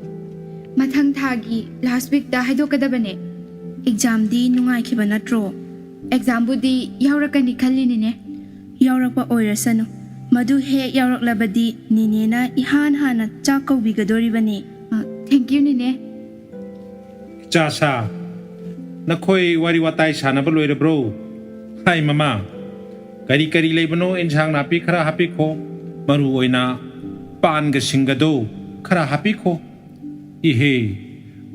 ꯃꯊꯪ ꯊꯥꯒꯤ last weekꯇ ꯍꯥꯏꯗꯣꯛꯀꯗꯕꯅꯦ꯫ Examꯗꯤ ꯅꯨꯡꯉꯥꯏꯈꯤꯕ ꯅꯠꯇ꯭ꯔꯣ? Examꯕꯨꯗꯤ ꯌꯥꯎꯔꯛꯀꯅꯤ ꯈꯜꯂꯤꯅꯤꯅꯦ꯫ ꯌꯥꯎꯔꯛꯄ ꯑꯣꯏꯔꯁꯅꯨ꯫ ꯃꯗꯨ ꯍꯦꯛ ꯌꯥꯎꯔꯛꯂꯕꯗꯤ ꯅꯦꯅꯦꯅ ꯏꯍꯥꯟ ꯍꯥꯟꯅ ꯆꯥꯛ ꯀꯧꯕꯤꯒꯗꯣꯔꯤꯕꯅꯤ꯫ ꯑ, thank you ꯅꯦꯅꯦ꯫ ꯏꯆꯥꯁꯥ, ꯅꯈꯣꯏ ꯋꯥꯔꯤ ꯋꯥꯇꯥꯏ ꯁꯥꯟꯅꯕ ꯂꯣꯏꯔꯕ꯭ꯔꯣ? ꯍꯥꯏ ꯃꯃꯥ, ꯀꯔꯤ ꯀꯔꯤ ꯂꯩꯕꯅꯣ? ꯏꯟꯁꯥꯡ ꯅꯥꯄꯤ ꯈꯔ ꯍꯥꯞꯄꯤꯈꯣ, ꯃꯔꯨ ꯑꯣꯏꯅ ꯄꯥꯟꯒ ꯁꯤꯡꯒꯗꯣ ꯈꯔ ꯍꯥꯞꯄꯤꯈꯣ꯫ ꯏꯍꯦ,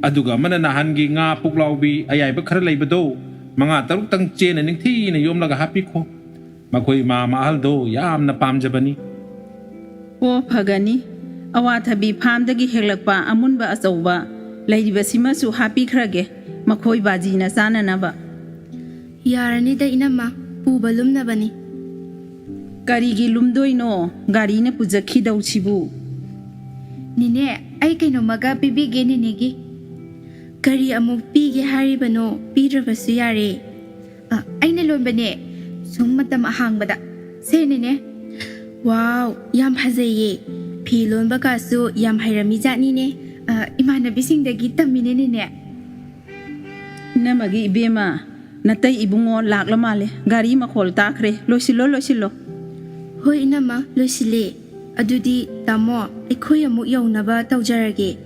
ꯑꯗꯨꯒ ꯑꯃꯅ ꯅꯍꯥꯟꯒꯤ ꯉꯥ ꯄꯨꯛꯂꯥꯎꯕꯤ ꯑꯌꯥꯏꯕ ꯈꯔ ꯂꯩꯕꯗꯣ, ꯃꯉꯥ ꯇꯔꯨꯛꯇꯪ ꯆꯦꯅ ꯅꯤꯡꯊꯤꯅ ꯌꯣꯝꯂꯒ ꯍꯥꯞꯄꯤꯈꯣ꯫ ꯃꯈꯣꯏ ꯏꯃꯥ ꯑꯍꯜꯗꯣ ꯌꯥꯝꯅ ꯄꯥꯝꯖꯕꯅꯤ꯫ ꯑꯣ, ꯐꯒꯅꯤ꯫ ꯑꯋꯥꯊꯕꯤ farmꯗꯒꯤ ꯍꯦꯛꯂꯛꯄ ꯑꯃꯨꯟꯕ ꯑꯆꯧꯕ ꯂꯩꯔꯤꯕꯁꯤꯃꯁꯨ ꯍꯥꯞꯄꯤꯈ꯭ꯔꯒꯦ, ꯃꯈꯣꯏ ꯕꯥꯖꯤꯅ ꯆꯥꯅꯅꯕ꯫ ꯌꯥꯔꯅꯤꯗ ꯏꯅꯝꯃ, ꯄꯨꯕ ꯂꯨꯝꯅꯕꯅꯤ꯫ ꯀꯔꯤꯒꯤ ꯂꯨꯝꯗꯣꯏꯅꯣ? ꯒꯥꯔꯤꯅ ꯄꯨꯖꯈꯤꯗꯧꯁꯤꯕꯨ꯫ ꯅꯦꯅꯦ, ꯑꯩ ꯀꯩꯅꯣꯝꯃꯒ ꯄꯤꯕꯤꯒꯦ ꯅꯦꯅꯦꯒꯤ꯫ ꯀꯔꯤ ꯑꯃꯨꯛ ꯄꯤꯒꯦ ꯍꯥꯏꯔꯤꯕꯅꯣ? ꯄꯤꯗ꯭ꯔꯕꯁꯨ ꯌꯥꯔꯦ꯫ ꯑ, ꯑꯩꯅ ꯂꯣꯟꯕꯅꯦ, ꯁꯨꯝ ꯃꯇꯝ ꯑꯍꯥꯡꯕꯗ꯫ ꯁꯦ ꯅꯦꯅꯦ꯫ ꯋꯥꯎ, ꯌꯥꯝ ꯐꯖꯩꯌꯦ꯫ ꯐꯤ ꯂꯣꯟꯕꯒꯁꯨ ꯌꯥꯝ ꯍꯩꯔꯝꯃꯤ ꯖꯥꯠꯅꯤꯅꯦ꯫ ꯑ, ꯏꯃꯥꯟꯅꯕꯤꯁꯤꯡꯗꯒꯤ ꯇꯝꯃꯤꯅꯦ ꯅꯦꯅꯦ꯫ ꯏꯅꯝꯃꯒꯤ ꯏꯕꯦꯝꯃ, ꯅꯇꯩ ꯏꯕꯨꯡꯉꯣ ꯂꯥꯛꯂ ꯃꯥꯜꯂꯦ꯫ ꯒꯥꯔꯤ ꯃꯈꯣꯜ ꯇꯥꯈ꯭ꯔꯦ꯫ ꯂꯣꯏꯁꯤꯜꯂꯣ, ꯂꯣꯏꯁꯤꯜꯂꯣ꯫ ꯍꯣꯏ ꯏꯅꯝꯃ, ꯂꯣꯏꯁꯤꯜꯂꯦ꯫ ꯑꯗꯨꯗꯤ ꯇꯥꯃꯣ, ꯑꯩꯈꯣꯏ ꯑꯃꯨꯛ ꯌꯧꯅꯕ ꯇꯧꯖꯔꯒꯦ꯫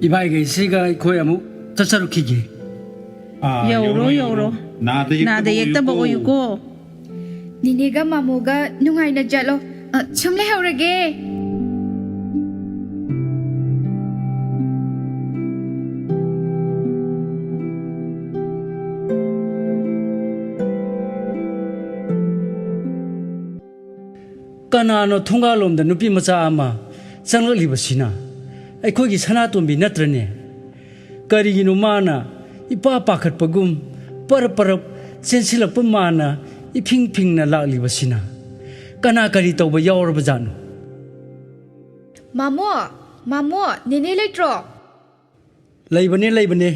ꯏꯕꯥꯏꯈꯩꯁꯤꯒ ꯑꯩꯈꯣꯏ ꯑꯃꯨꯛ ꯆꯠꯆꯔꯨꯈꯤꯒꯦ꯫ ꯑꯥ, ꯌꯧꯔꯣ, ꯌꯧꯔꯣ, ꯌꯧꯔꯣ꯫ ꯌꯧꯔꯣ꯫ ꯅꯥꯗ ꯌꯦꯛꯇꯕ ꯅꯥꯗ ꯌꯦꯛꯇꯕ ꯑꯣꯏꯌꯨꯀꯣ꯫ ꯑꯣꯏꯌꯨꯀꯣ꯫ ꯅꯦꯅꯦꯒ ꯃꯥꯃꯣꯒ ꯅꯨꯡꯉꯥꯏꯅ ꯆꯠꯂꯣ꯫ ꯑ, ꯁꯨꯝ ꯂꯩꯍꯧꯔꯒꯦ꯫ ꯀꯅꯥꯅꯣ ꯊꯣꯡꯒꯥꯜꯂꯣꯝꯗ ꯅꯨꯄꯤ ꯃꯆꯥ ꯑꯃ ꯆꯪꯂꯛꯂꯤꯕꯁꯤꯅ? ꯑꯩꯈꯣꯏꯒꯤ ꯁꯅꯥꯇꯣꯝꯕꯤ ꯅꯠꯇ꯭ꯔꯅꯦ? ꯀꯔꯤꯒꯤꯅꯣ ꯃꯥꯅ ꯏꯄꯥ ꯄꯥꯈꯠꯄꯒꯨꯝ ꯄꯔꯞ ꯄꯔꯞ ꯆꯦꯟꯁꯤꯜꯂꯛꯄ ꯃꯥꯅ ꯏꯐꯤꯡ ꯐꯤꯡꯅ ꯂꯥꯛꯂꯤꯕꯁꯤꯅ? ꯀꯅꯥ ꯀꯔꯤ ꯇꯧꯕ ꯌꯥꯎꯔꯕꯖꯥꯠꯅꯣ? ꯃꯥꯃꯣ, ꯃꯥꯃꯣ, ꯅꯦꯅꯦ ꯂꯩꯇ꯭ꯔꯣ? ꯂꯩꯕꯅꯦ, ꯂꯩꯕꯅꯦ꯫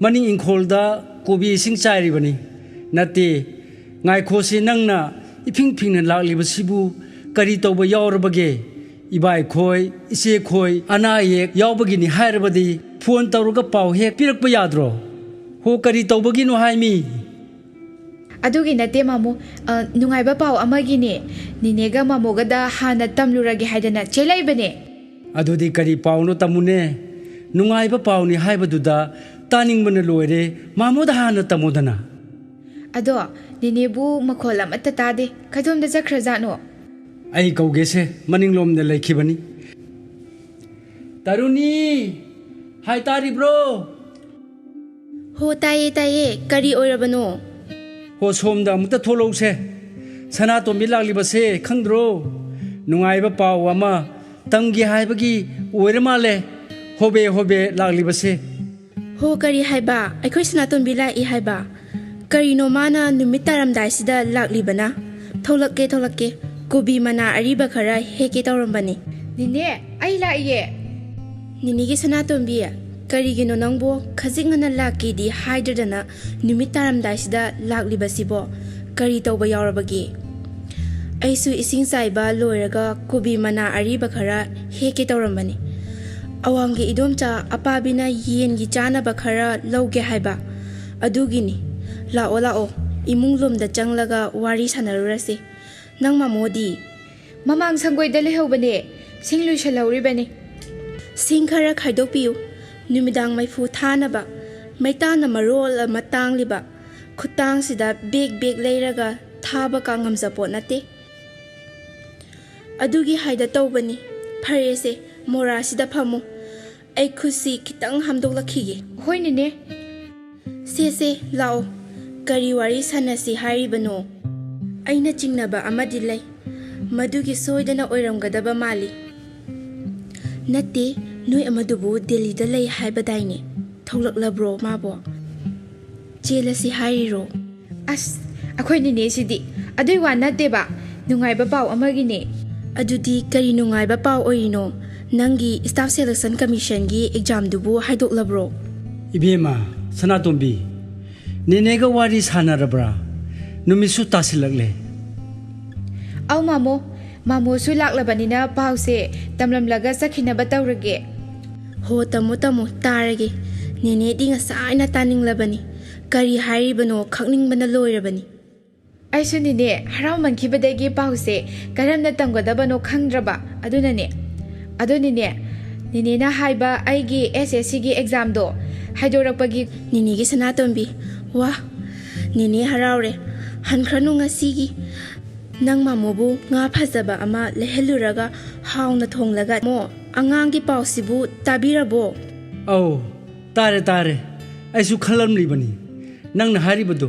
ꯃꯅꯤꯡ ꯏꯪꯈꯣꯜꯗ ꯀꯣꯕꯤ ꯏꯁꯤꯡ ꯆꯥꯏꯔꯤꯕꯅꯤ꯫ ꯅꯠꯇꯦ, ꯉꯥꯏꯈꯣꯁꯤ, ꯅꯪꯅ ꯏꯐꯤꯡ ꯐꯤꯡꯅ ꯂꯥꯛꯂꯤꯕꯁꯤꯕꯨ ꯀꯔꯤ ꯇꯧꯕ ꯌꯥꯎꯔꯕꯒꯦ? ꯏꯕꯥꯏꯈꯣꯏ, ꯏꯆꯦꯈꯣꯏ ꯑꯅꯥ ꯑꯌꯦꯛ ꯌꯥꯎꯕꯒꯤꯅꯤ ꯍꯥꯏꯔꯕꯗꯤ ꯐꯣꯟ ꯇꯧꯔꯒ ꯄꯥꯎ ꯍꯦꯛ ꯄꯤꯔꯛꯄ ꯌꯥꯗ꯭ꯔꯣ? ꯍꯣ, ꯀꯔꯤ ꯇꯧꯕꯒꯤꯅꯣ ꯍꯥꯏꯃꯤ? ꯑꯗꯨꯒꯤ ꯅꯠꯇꯦ ꯃꯥꯃꯨ, ꯑ, ꯅꯨꯡꯉꯥꯏꯕ ꯄꯥꯎ ꯑꯃꯒꯤꯅꯦ꯫ ꯅꯦꯅꯦꯒ ꯃꯥꯃꯣꯒꯗ ꯍꯥꯟꯅ ꯇꯝꯂꯨꯔꯒꯦ ꯍꯥꯏꯗꯅ ꯆꯦꯜꯂꯛꯏꯕꯅꯦ꯫ ꯑꯗꯨꯗꯤ ꯀꯔꯤ ꯄꯥꯎꯅꯣ ꯇꯝꯃꯨꯅꯦ? ꯅꯨꯡꯉꯥꯏꯕ ꯄꯥꯎꯅꯤ ꯍꯥꯏꯕꯗꯨꯗ ꯇꯥꯅꯤꯡꯕꯅ ꯂꯣꯏꯔꯦ꯫ ꯃꯥꯃꯣꯗ ꯍꯥꯟꯅ ꯇꯝꯃꯨꯗꯅ꯫ ꯑꯗꯣ ꯅꯦꯅꯦꯕꯨ ꯃꯈꯣꯜ ꯑꯃꯠꯇ ꯇꯥꯗꯦ꯫ ꯀꯗꯣꯝꯗ ꯆꯠꯈ꯭ꯔꯖꯥꯠꯅꯣ? ꯑꯩ ꯀꯧꯒꯦꯁꯦ, ꯃꯅꯤꯡꯂꯣꯝꯗ ꯂꯩꯈꯤꯕꯅꯤ꯫ ꯇꯔꯨꯅꯤ, ꯍꯥꯏ ꯇꯥꯔꯤꯕ꯭ꯔꯣ? ꯍꯣ, ꯇꯥꯏꯌꯦ, ꯇꯥꯏꯌꯦ꯫ ꯀꯔꯤ ꯑꯣꯏꯔꯕꯅꯣ? ꯍꯣ, ꯁꯣꯝꯗ ꯑꯃꯨꯛꯇ ꯊꯣꯛꯂꯛꯎꯁꯦ꯫ ꯁꯅꯥꯇꯣꯝꯕꯤ ꯂꯥꯛꯂꯤꯕꯁꯦ ꯈꯪꯗ꯭ꯔꯣ? ꯅꯨꯡꯉꯥꯏꯕ ꯄꯥꯎ ꯑꯃ ꯇꯝꯒꯦ ꯍꯥꯏꯕꯒꯤ ꯑꯣꯏꯔ ꯃꯥꯜꯂꯦ ꯍꯣꯕꯦ ꯍꯣꯕꯦ ꯂꯥꯛꯂꯤꯕꯁꯦ꯫ ꯍꯣ, ꯀꯔꯤ ꯍꯥꯏꯕ? ꯑꯩꯈꯣꯏ ꯁꯅꯥꯇꯣꯝꯕꯤ ꯂꯥꯛꯏ ꯍꯥꯏꯕ? ꯀꯔꯤꯅꯣ ꯃꯥꯅ ꯅꯨꯃꯤꯠ ꯇꯥꯔꯝꯗꯥꯏꯁꯤꯗ ꯂꯥꯛꯂꯤꯕꯅ? ꯊꯣꯛꯂꯛꯀꯦ, ꯊꯣꯛꯂꯛꯀꯦ꯫ ꯀꯣꯕꯤ ꯃꯅꯥ ꯑꯔꯤꯕ ꯈꯔ ꯍꯦꯛꯀꯦ ꯇꯧꯔꯝꯕꯅꯤ꯫ ꯅꯦꯅꯦ, ꯑꯩ ꯂꯥꯛꯏꯌꯦ꯫ ꯅꯦꯅꯦꯒꯤ ꯁꯅꯥꯇꯣꯝꯕꯤ, ꯀꯔꯤꯒꯤꯅꯣ ꯅꯪꯕꯨ ꯈꯖꯤꯛ ꯉꯟꯅ ꯂꯥꯛꯀꯦꯗꯤ ꯍꯥꯏꯗ꯭ꯔꯗꯅ ꯅꯨꯃꯤꯠ ꯇꯥꯔꯝꯗꯥꯏꯁꯤꯗ ꯂꯥꯛꯂꯤꯕꯁꯤꯕꯣ? ꯀꯔꯤ ꯇꯧꯕ ꯌꯥꯎꯔꯕꯒꯦ? ꯑꯩꯁꯨ ꯏꯁꯤꯡ ꯆꯥꯏꯕ ꯂꯣꯏꯔꯒ ꯀꯣꯕꯤ ꯃꯅꯥ ꯑꯔꯤꯕ ꯈꯔ ꯍꯦꯛꯀꯦ ꯇꯧꯔꯝꯕꯅꯤ꯫ ꯑꯋꯥꯡꯒꯤ ꯏꯗꯣꯝꯆꯥ ꯑꯄꯥꯕꯤꯅ ꯌꯦꯟꯒꯤ ꯆꯥꯅꯕ ꯈꯔ ꯂꯧꯒꯦ ꯍꯥꯏꯕ꯫ ꯑꯗꯨꯒꯤꯅꯤ꯫ ꯂꯥꯛꯑꯣ, ꯂꯥꯛꯑꯣ, ꯏꯃꯨꯡ ꯂꯣꯝꯗ ꯆꯪꯂꯒ ꯋꯥꯔꯤ ꯁꯥꯟꯅꯔꯨꯔꯁꯤ꯫ ꯅꯪ ꯃꯃꯣꯗꯤ? ꯃꯃꯥꯡ ꯁꯪꯒꯣꯏꯗ ꯂꯩꯍꯧꯕꯅꯦ, ꯁꯤꯡ ꯂꯣꯏꯁꯤꯜꯍꯧꯔꯤꯕꯅꯤ꯫ ꯁꯤꯡ ꯈꯔ ꯈꯥꯏꯗꯣꯛꯄꯤꯌꯨ, ꯅꯨꯃꯤꯗꯥꯡ ꯃꯩꯐꯨ ꯊꯥꯅꯕ꯫ ꯃꯩꯇꯥꯟꯅ ꯃꯔꯣꯜ ꯑꯃ ꯇꯥꯡꯂꯤꯕ, ꯈꯨꯇꯥꯡꯁꯤꯗ ꯕꯦꯛ ꯕꯦꯛ ꯂꯩꯔꯒ ꯊꯥꯕ ꯀꯥ ꯉꯝꯖꯄꯣꯠ ꯅꯠꯇꯦ꯫ ꯑꯗꯨꯒꯤ ꯍꯥꯏꯗ ꯇꯧꯕꯅꯤ꯫ ꯐꯔꯦꯁꯦ, ꯃꯣꯔꯥꯁꯤꯗ ꯐꯝꯃꯨ꯫ ꯑꯩ ꯈꯨꯠꯁꯤ ꯈꯤꯇꯪ ꯍꯥꯝꯗꯣꯛꯂꯛꯈꯤꯒꯦ꯫ ꯍꯣꯏ, ꯅꯦꯅꯦ꯫ ꯁꯦ, ꯁꯦ, ꯂꯥꯛꯑꯣ꯫ ꯀꯔꯤ ꯋꯥꯔꯤ ꯁꯥꯟꯅꯁꯤ ꯍꯥꯏꯔꯤꯕꯅꯣ? ꯑꯩꯅ ꯆꯤꯡꯅꯕ ꯑꯃꯗꯤ ꯂꯩ꯫ ꯃꯗꯨꯒꯤ ꯁꯣꯏꯗꯅ ꯑꯣꯏꯔꯝꯒꯗꯕ ꯃꯥꯜꯂꯤ꯫ ꯅꯠꯇꯦ, ꯅꯣꯏ ꯑꯃꯗꯨꯕꯨ ꯗꯦꯜꯂꯤꯗ ꯂꯩ ꯍꯥꯏꯕꯗꯥꯏꯅꯦ? ꯊꯣꯛꯂꯛꯂꯕ꯭ꯔꯣ ꯃꯥꯕꯣ? ꯆꯦꯜꯂꯁꯤ ꯍꯥꯏꯔꯤꯔꯣ? ꯑꯁ, ꯑꯩꯈꯣꯏ ꯅꯦꯅꯦꯁꯤꯗꯤ꯫ ꯑꯗꯨꯏ ꯋꯥ ꯅꯠꯇꯦꯕ, ꯅꯨꯡꯉꯥꯏꯕ ꯄꯥꯎ ꯑꯃꯒꯤꯅꯦ꯫ ꯑꯗꯨꯗꯤ ꯀꯔꯤ ꯅꯨꯡꯉꯥꯏꯕ ꯄꯥꯎ ꯑꯣꯏꯔꯤꯅꯣ? ꯅꯪꯒꯤ Staff Selection Commissionꯒꯤ examꯗꯨꯕꯨ ꯍꯥꯏꯗꯣꯛꯂꯕ꯭ꯔꯣ? ꯏꯕꯦꯝꯃ ꯁꯅꯥꯇꯣꯝꯕꯤ, ꯅꯦꯅꯦꯒ ꯋꯥꯔꯤ ꯁꯥꯟꯅꯔꯕ꯭ꯔꯥ? ꯅꯨꯃꯤꯠꯁꯨ ꯇꯥꯁꯤꯜꯂꯛꯂꯦ꯫ ꯑꯧ ꯃꯥꯃꯣ, ꯃꯥꯃꯣꯁꯨ ꯂꯥꯛꯂꯕꯅꯤꯅ ꯄꯥꯎꯁꯦ ꯇꯝꯂꯝꯂꯒ ꯆꯠꯈꯤꯅꯕ ꯇꯧꯔꯒꯦ꯫ ꯍꯣ, ꯇꯝꯃꯨ, ꯇꯝꯃꯨ, ꯇꯥꯔꯒꯦ꯫ ꯅꯦꯅꯦꯗꯤ ꯉꯁꯥꯏꯅ ꯇꯥꯅꯤꯡꯂꯕꯅꯤ꯫ ꯀꯔꯤ ꯍꯥꯏꯔꯤꯕꯅꯣ ꯈꯪꯅꯤꯡꯕꯅ ꯂꯣꯏꯔꯕꯅꯤ꯫ ꯑꯩꯁꯨ ꯅꯦꯅꯦ, ꯍꯔꯥꯎꯃꯟꯈꯤꯕꯗꯒꯤ ꯄꯥꯎꯁꯦ ꯀꯔꯝꯅ ꯇꯝꯒꯗꯕꯅꯣ ꯈꯪꯗ꯭ꯔꯕ꯫ ꯑꯗꯨꯅꯅꯦ, ꯑꯗꯨꯅꯤꯅꯦ, ꯅꯦꯅꯦꯅ ꯍꯥꯏꯕ ꯑꯩꯒꯤ SSCꯒꯤ examꯗꯣ ꯍꯥꯏꯗꯣꯔꯛꯄꯒꯤ꯫ ꯅꯦꯅꯦꯒꯤ ꯁꯅꯥꯇꯣꯝꯕꯤ, ꯋꯥ, ꯅꯦꯅꯦ ꯍꯔꯥꯎꯔꯦ꯫ ꯍꯟꯈ꯭ꯔꯅꯨ ꯉꯁꯤꯒꯤ꯫ ꯅꯪ ꯃꯥꯃꯣꯕꯨ ꯉꯥ ꯐꯖꯕ ꯑꯃ ꯂꯩꯍꯜꯂꯨꯔꯒ ꯍꯥꯎꯅ ꯊꯣꯡꯂꯒ꯫ ꯃꯣ, ꯑꯉꯥꯡꯒꯤ ꯄꯥꯎꯁꯤꯕꯨ ꯇꯥꯕꯤꯔꯕꯣ? ꯑꯧ, ꯇꯥꯔꯦ, ꯇꯥꯔꯦ꯫ ꯑꯩꯁꯨ ꯈꯜꯂꯝꯂꯤꯕꯅꯤ ꯅꯪꯅ ꯍꯥꯏꯔꯤꯕꯗꯨ꯫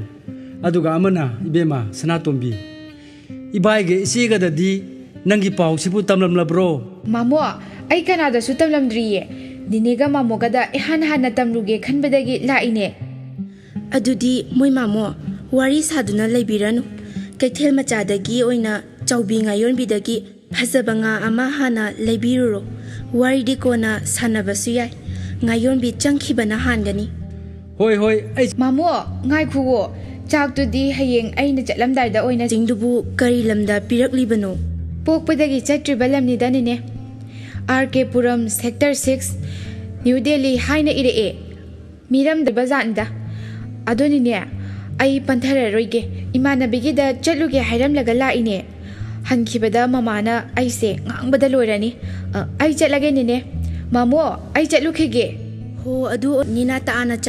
ꯑꯗꯨꯒ ꯑꯃꯅ, ꯏꯕꯦꯝꯃ ꯁꯅꯥꯇꯣꯝꯕꯤ, ꯏꯕꯥꯏꯒ ꯏꯆꯦꯒꯗꯗꯤ ꯅꯪꯒꯤ ꯄꯥꯎꯁꯤꯕꯨ ꯇꯝꯂꯝꯂꯕ꯭ꯔꯣ? ꯃꯥꯃꯣ, ꯑꯩ ꯀꯅꯥꯗꯁꯨ ꯇꯝꯂꯝꯗ꯭ꯔꯤꯌꯦ꯫ ꯅꯤꯅꯦꯒ ꯃꯥꯃꯣꯒꯗ ꯏꯍꯥꯟ ꯍꯥꯟꯅ ꯇꯝꯂꯨꯒꯦ ꯈꯟꯕꯗꯒꯤ ꯂꯥꯛꯏꯅꯦ꯫ ꯑꯗꯨꯗꯤ ꯃꯣꯏ ꯃꯥꯃꯣ, ꯋꯥꯔꯤ ꯁꯥꯗꯨꯅ ꯂꯩꯕꯤꯔꯅꯨ꯫ ꯀꯩꯊꯦꯜ ꯃꯆꯥꯗꯒꯤ ꯑꯣꯏꯅ ꯆꯥꯎꯕꯤ ꯉꯥꯌꯣꯟꯕꯤꯗꯒꯤ ꯐꯖꯕ ꯉꯥ ꯑꯃ ꯍꯥꯟꯅ ꯂꯩꯕꯤꯔꯨꯔꯣ꯫ ꯋꯥꯔꯤꯗꯤ ꯀꯣꯟꯅ ꯁꯥꯟꯅꯕꯁꯨ ꯌꯥꯏ꯫ ꯉꯥꯌꯣꯟꯕꯤ ꯆꯪꯈꯤꯕꯅ ꯍꯥꯟꯒꯅꯤ꯫ ꯍꯣꯏ, ꯍꯣꯏ, ꯑꯩ ꯃꯥꯃꯣ, ꯉꯥꯏꯈꯨꯋꯣ꯫ ꯆꯥꯛꯇꯨꯗꯤ ꯍꯌꯦꯡ ꯑꯩꯅ ꯆꯠꯂꯝꯗꯥꯏꯗ ꯑꯣꯏꯅ ꯆꯤꯡꯗꯨꯕꯨ ꯀꯔꯤ ꯂꯝꯗ ꯄꯤꯔꯛꯂꯤꯕꯅꯣ? ꯄꯣꯛꯄꯗꯒꯤ ꯆꯠꯇ꯭ꯔꯤꯕ ꯂꯝꯅꯤꯗ, ꯅꯤꯅꯦ꯫ ꯑꯥꯔ ꯀꯦ ꯄꯨꯔꯝ, ꯁꯦꯛꯇꯔ ꯁꯤꯛꯁ, ꯅ꯭ꯌꯨ ꯗꯦꯜꯂꯤ ꯍꯥꯏꯅ ꯏꯔꯛꯑꯦ꯫ ꯃꯤꯔꯝꯗꯕ ꯖꯥꯠꯅꯤꯗ꯫ ꯑꯗꯨꯅꯤꯅꯦ, ꯑꯩ ꯄꯟꯊꯔꯔꯣꯏꯒꯦ꯫ ꯏꯃꯥꯟꯅꯕꯤꯒꯤꯗ ꯆꯠꯂꯨꯒꯦ ꯍꯥꯏꯔꯝꯂꯒ ꯂꯥꯛꯏꯅꯦ꯫ ꯍꯟꯈꯤꯕꯗ ꯃꯃꯥꯅ ꯑꯩꯁꯦ ꯉꯥꯡꯕꯗ ꯂꯣꯏꯔꯅꯤ꯫ ꯑ, ꯑꯩ ꯆꯠꯂꯒꯦ, ꯅꯤꯅꯦ꯫ ꯃꯥꯃꯣ, ꯑꯩ ꯆꯠꯂꯨꯈꯤꯒꯦ꯫ ꯍꯣ, ꯑꯗꯨ ꯅꯤꯅꯥ ꯇꯥꯅ